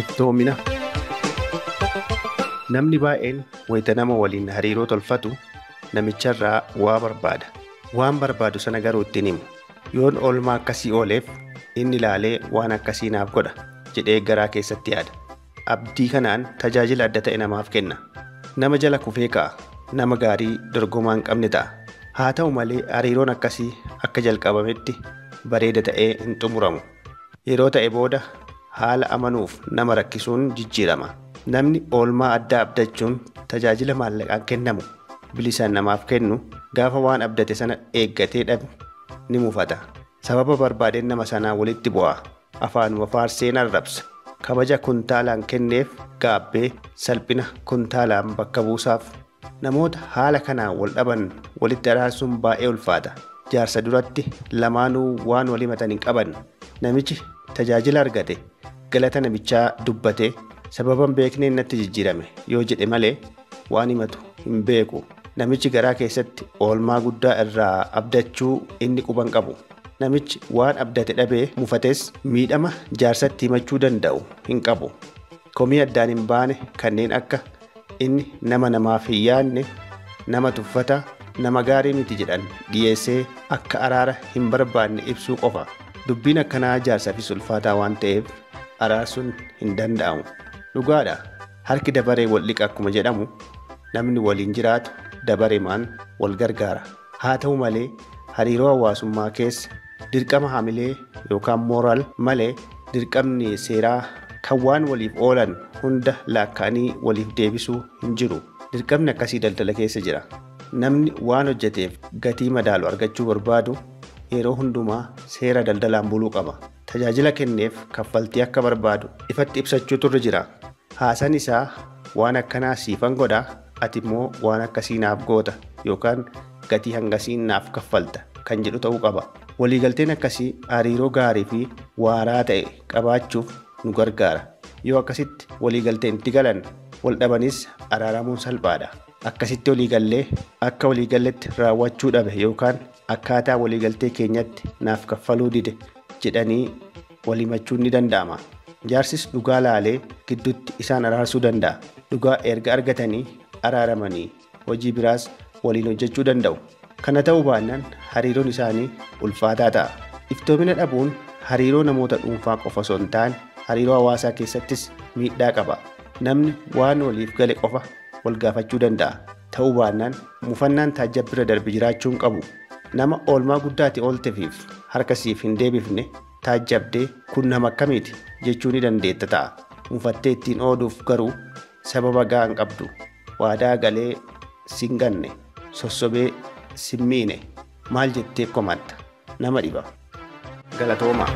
Iftoomina. Namni baay'een wayita nama waliin hariiroo tolfatu namicharraa waa barbaada. Waan barbaadu sana garuu ittiin himu. Yoon oolmaa akkasii ooleef inni ilaalee waan akkasii naaf godha jedhee garaa keessatti yaada. Abdii kanaan tajaajila adda ta'e namaaf kenna. Nama jala kufee ka'a. Nama gaarii dorgomaa hin qabne ta'a. Haa ta'u malee hariiroon akkasii akka jalqabametti bareeda ta'ee hin xumuramu. Yeroo ta'e booda haala amanuuf nama rakkisuun jijjiirama. Namni oolmaa addaa abdachuun tajaajila maallaqaan kennamu bilisaan namaaf kennu gaafa waan abdate sana eeggatee dhabu ni mufata. Sababa barbaadeen nama sanaa walitti bu'a. Afaanuma faarseen arrabsa. Kabaja kuntaalaan kenneef gaabbee salphina kuntaalaan bakka buusaaf. Namoota haala kanaan wal dhaban walitti araarsuun baay'ee ulfaata. Jaarsa duratti lamaanuu waan wal himatan hin qaban. Namichi tajaajila argate galata namichaa dubbate sababa hin beekneen natti jijjiirame yoo jedhe malee waan himatu hin beeku. Namichi garaa keessatti oolmaa guddaa irraa abdachuu inni quban qabu. Namichi waan abdate dhabee mufates miidhama jaarsatti himachuu danda'u hin qabu. Komii addaan hin baane kanneen akka inni nama namaaf hin yaadne, nama tuffata, nama gaarii miti jedhan dhiyeessee akka araara hin barbaanne ibsuu qofa. Dubbiin akkanaa jaarsaafis ulfaataa waan ta'eef araarsuun hin danda'amu. Dhugaadha. Harki dabaree wal dhiqa akkuma jedhamu namni waliin jiraatu dabareemaan wal gargaara. Haa ta'u malee hariiroo hawaasummaa keessa dirqama hamilee yookaan mooraal malee dirqamni seeraa kan waan waliif oolan hunda lakkaa'anii waliif deebisuu hin jiru. Dirqamni akkasii daldala keessa jira. Namni waan hojjeteef gatii madaalu argachuu barbaadu yeroo hundumaa seera daldalaan buluu qaba. Tajaajila kenneef kaffaltii akka barbaadu ifatti ibsachuutu irra jira. Haasaan isaa waan akkanaa siifan godha, ati immoo waan akkasii naaf goota yookaan gatii hangasii naaf kaffalta kan jedhu ta'uu qaba. Waliigalteen akkasii hariiroo gaarii fi waaraa ta'e qabaachuuf nu gargaara. Yoo akkasitti waliigalteen itti galan wal dhabanis araaramuun salphaadha. Akkasitti waliigallee akka waliigalletti raawwachuu dhabe yookaan akkaataa waliigaltee keenyatti naaf kaffaluu dide jedhanii wal himachuun ni danda'ama. Jaarsis dhugaa laalee gidduutti isaan araarsuu danda'a. Dhugaa erga argatanii araaramanii hojii biraas waliin hojjechuu danda'u. Kana ta'uu baannaan hariiroon isaanii ulfaataa ta'a. Iftoomina dhabuun hariiroo namoota dhuunfaa qofa osoo hin taane hariiroo hawaasaa keessattis miidhaa qaba. Namni waan waliif gale qofa wal gaafachuu danda'a. Ta'uu baannaan mufannaan taajjab bira darbe jiraachuu hin qabu. Nama oolmaa guddaati oolteefiif harka siif hin deebifne taajjabdee kun nama akkamiiti jechuu ni dandeetta ta'a. Mufattee ittiin ooduuf garuu sababa gahaa hin qabdu. Waadaa galee sin ganne, sossobee sin miine, maal jettee komatta? Nama dhiba. Galatoomaa.